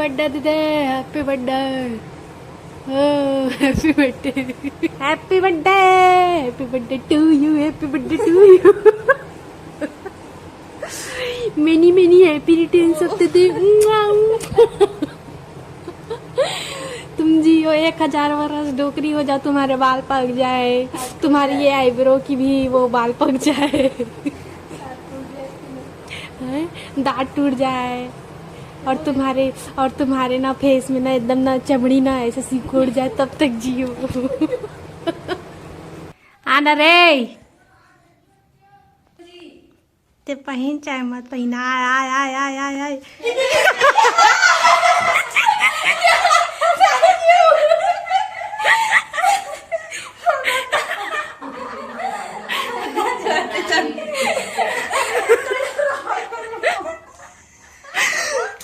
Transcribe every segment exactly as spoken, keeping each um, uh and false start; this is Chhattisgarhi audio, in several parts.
बर्थडे दीदी, हैप्पी बर्थडे। ओ, happy birthday. Happy birthday, happy birthday to you, happy birthday to you। Many many happy returns of the day। तुम जियो एक हजार बरस, डोकरी हो जाओ, तुम्हारे बाल पक जाए, तुम्हारी ये आईब्रो की भी वो बाल पक जाए, हैं? दांत टूट जाए, और तुम्हारे, और तुम्हारे ना फेस में ना एकदम ना चमड़ी ना ऐसे सिकुड़ जाए, तब तक जियो। आना रे। ते पहिन चाहे मत पहिन, आय, आय, आय।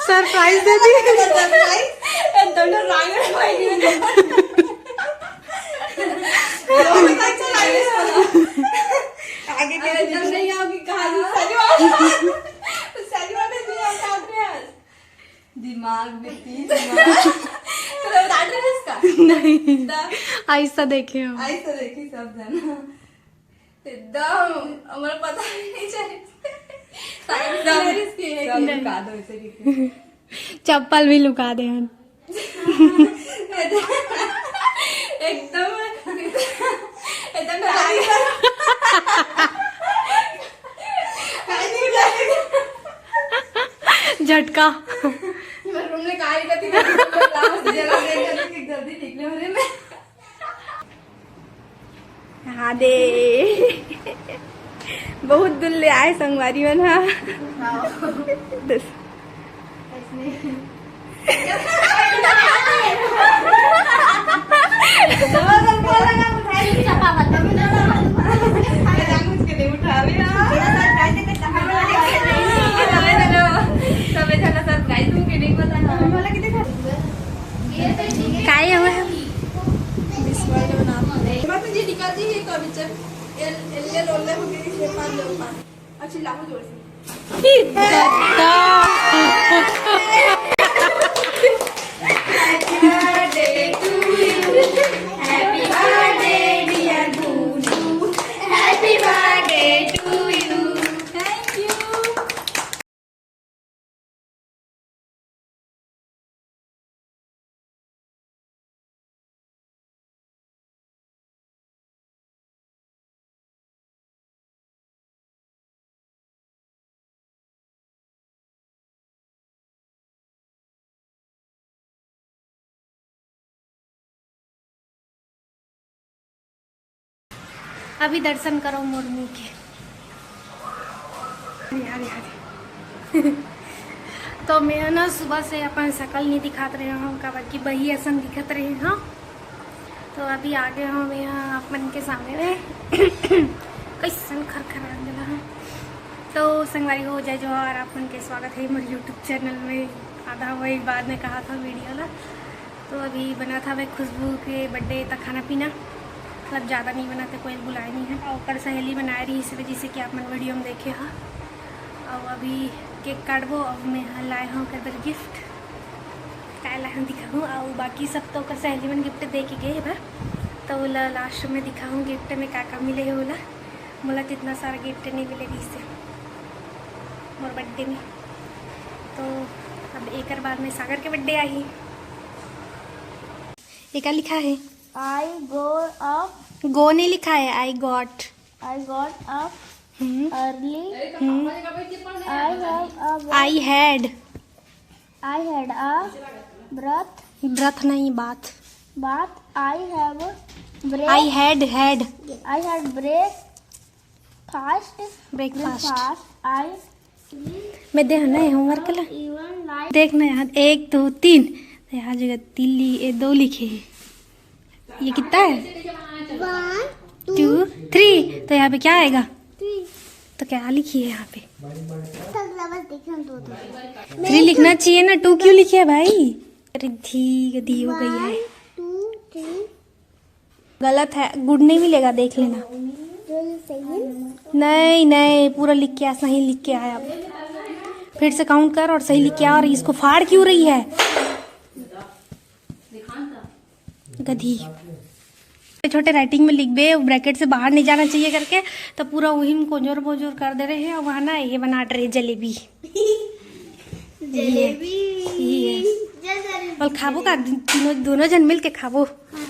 सरप्राइज दे दी। सरप्राइज। एकदम रांगड़ भाई। आगे के एकदम नहीं आओगी कहानी, सही बात। सही बात है, दिमाग काट रहे हैं आज। दिमाग में तीन दिमाग। तो बता रहे हैं इसका? नहीं। दा। आहिस्ता देखे हम। आहिस्ता देखी सब जना। एकदम, हमारा पता भी नहीं चले। सारी सब, सब लुका दो इसे, क्योंकि चप्पल भी लुका दे हन। एकदम, एकदम झटका। रूम में काली का तीन जल्दी निकले मेरे में। हाँ दे। बहुत दूर ले आए संगवारी मन हा। हाँ। दस। काय हवं? अच्छी लागू जोर से। अभी दर्शन करो मोर मुंह के। अरे, अरे, अरे। तो मैं ना सुबह से अपन शकल नहीं दिखात रहे हूँ, काबर कि बही असन दिखत रहे हूँ। तो अभी आ गए हूँ मैं यहाँ अपन के सामने में। कैसन खरखरा गला है। तो संगवारी हो, जय जोहार, आप मन के स्वागत है मोर YouTube चैनल में। आधा वही बाद में कहा था वीडियो ला। तो अभी बना था वह खुशबू के बर्थडे तक खाना पीना, मतलब ज़्यादा नहीं बना थे, कोई बुलाए नहीं है। और ओकर सहेली बनाए रही, इस वजह से कि आप मन वीडियो में देखे हा। और अभी केक काटबो, और मैं यहाँ लाए हूँ ओकर बर गिफ्ट। काय लाए हूँ दिखाऊँ। और बाकी सब तो ओकर सहेली मन गिफ्ट दे के गए बा, तो ओला लास्ट में दिखाऊँ गिफ्ट में का का मिले है ओला। मोला तो इतना सारा गिफ्ट नहीं मिले रही से मोर बर्थडे में। तो अब एकर बाद में सागर के बर्थडे आही। ये का लिखा है? I go up। गो नहीं लिखा है, I got। I got up hmm. Early। Hmm. I have a I had। I had a breath। Breath नहीं, bath। Bath। I have break। I had, had। I had break fast। Breakfast। Breakfast। I मैं दे ना होमवर्क ला। Even like देख ना यहाँ, एक, दो, तीन। तो यहाँ जगह तीन लि-, ए, दो लिखे हैं। ये कितना है? One, two, two, three। तो यहाँ पे क्या आएगा? Three। तो क्या लिखी है यहाँ पे? तगला बस देखना दो, दो। Three लिखना चाहिए ना, two क्यों लिखे है भाई? रिद्धि गधी हो गई है। One, two, three। गलत है, गुड नहीं मिलेगा, देख लेना। नहीं, नहीं, पूरा लिख के आ, सही लिख के आया। अब फिर से काउंट कर और सही लिख के आ। और इसको फाड़ क्यों रही है? गधी। छोटे राइटिंग में लिखबे, ब्रैकेट से बाहर नहीं जाना चाहिए करके, तो पूरा वही में कोजोर बोजोर कर दे रहे हैं। और वहाँ ना ये बना रहे जलेबी। जलेबी। ये। जय जलेबी। और खाबो का, तीनों, दोनों जन मिल के खाबो। हाँ।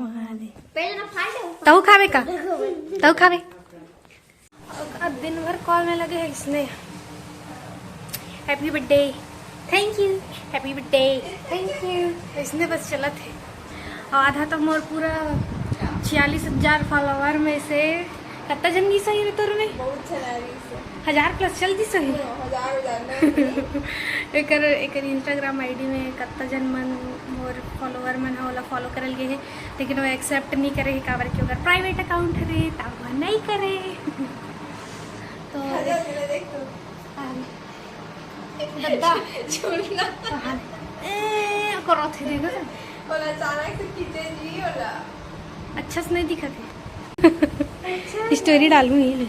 वहाँ दे। पहले तो खा ले। तऊ खाबे का? तऊ खाबे। अब दिन भर कॉल में लगे हैं इसने, "Happy birthday, thank you, happy birthday, thank you।" इसने बस चलत है। और आधा तो मोर पूरा छियालीस हजार फॉलोअर में से कत्ता जन गिस होही रे तोर में? बहुत झन आ रही से। हजार प्लस चल दिस होही। हाँ, हजार, हजार नहीं। एकर, एकर Instagram ID में कत्ता जन मन मोर फॉलोअर मन ह ओला फॉलो करल गे हे, लेकिन वो एक्सेप्ट नहीं करे हे, काबर कि ओकर प्राइवेट अकाउंट हरे, त वो नहीं करे। तो अरे, अरे, देख तो। हाँ। दद्दा। छोड़ना। हाँ। ए, ओकर अथी दे दो। ओला अचानक से खींचे जी, ओला। अच्छा से नहीं दिखत है। अच्छा। स्टोरी डालूं ही ले।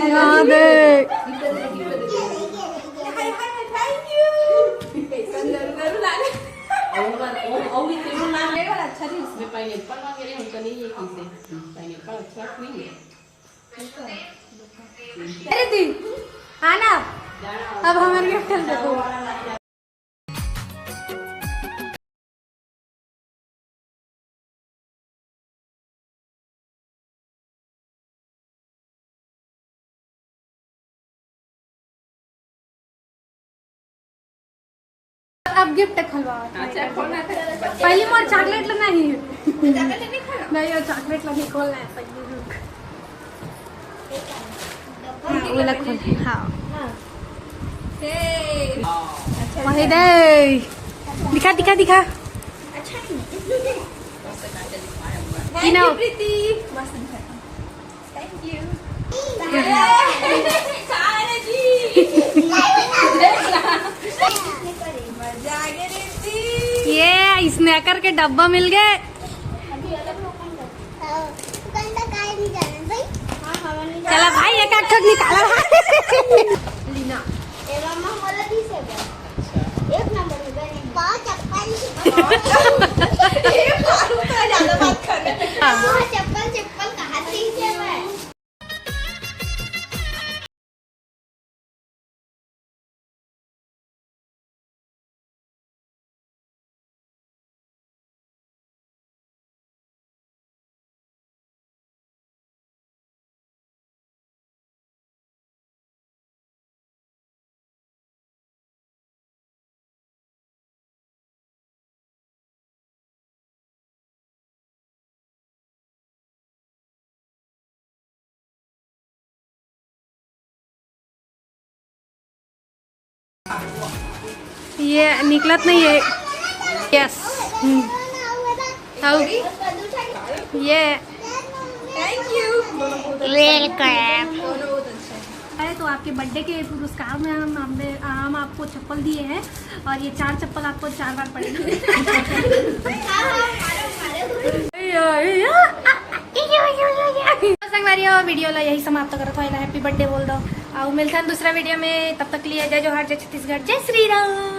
यहाँ देख। अरे दी, आना, अब हमारे गिफ्ट देखो। अब गिफ्ट खलवा। अच्छा, खोलना था। पहली मोर चॉकलेट लेना ही। चॉकलेट नहीं खाना? नहीं, वो चॉकलेट ला नहीं खोलना है पहली। रुक। हाँ, वो ला खोल। हाँ। हे। अच्छा, वही दे। दिखा, दिखा, दिखा। अच्छा नहीं। Thank you, प्रीति। मस्त दिखा। Thank you। ये स्नैकर के डब्बा मिल गए। चला भाई, एक आध ठोक निकाला भाई। लीना। ए मामा, मोला दिस हे बा। अच्छा। एक नंबर हे बा। पाँव चप्पल। ये फालतू का ज्यादा बात कर रहे हैं। हाँ। पाँव चप्पल, चप्पल कहाँ से दिस हे बा? ये निकलत नहीं है। यस। हम्म। अब ये। Thank you। Welcome। है, तो आपके बर्थडे के पुरस्कार में हम, हम, हम आपको चप्पल दिए हैं और ये चार चप्पल आपको चार बार पड़ेगी। संगवारी हो, वीडियो ला यही समाप्त करत हो। हैप्पी बर्थडे बोल दो, और मिलथन दूसरा वीडियो में। तब तक के लिए जय जोहार, जय छत्तीसगढ़, जय श्री राम।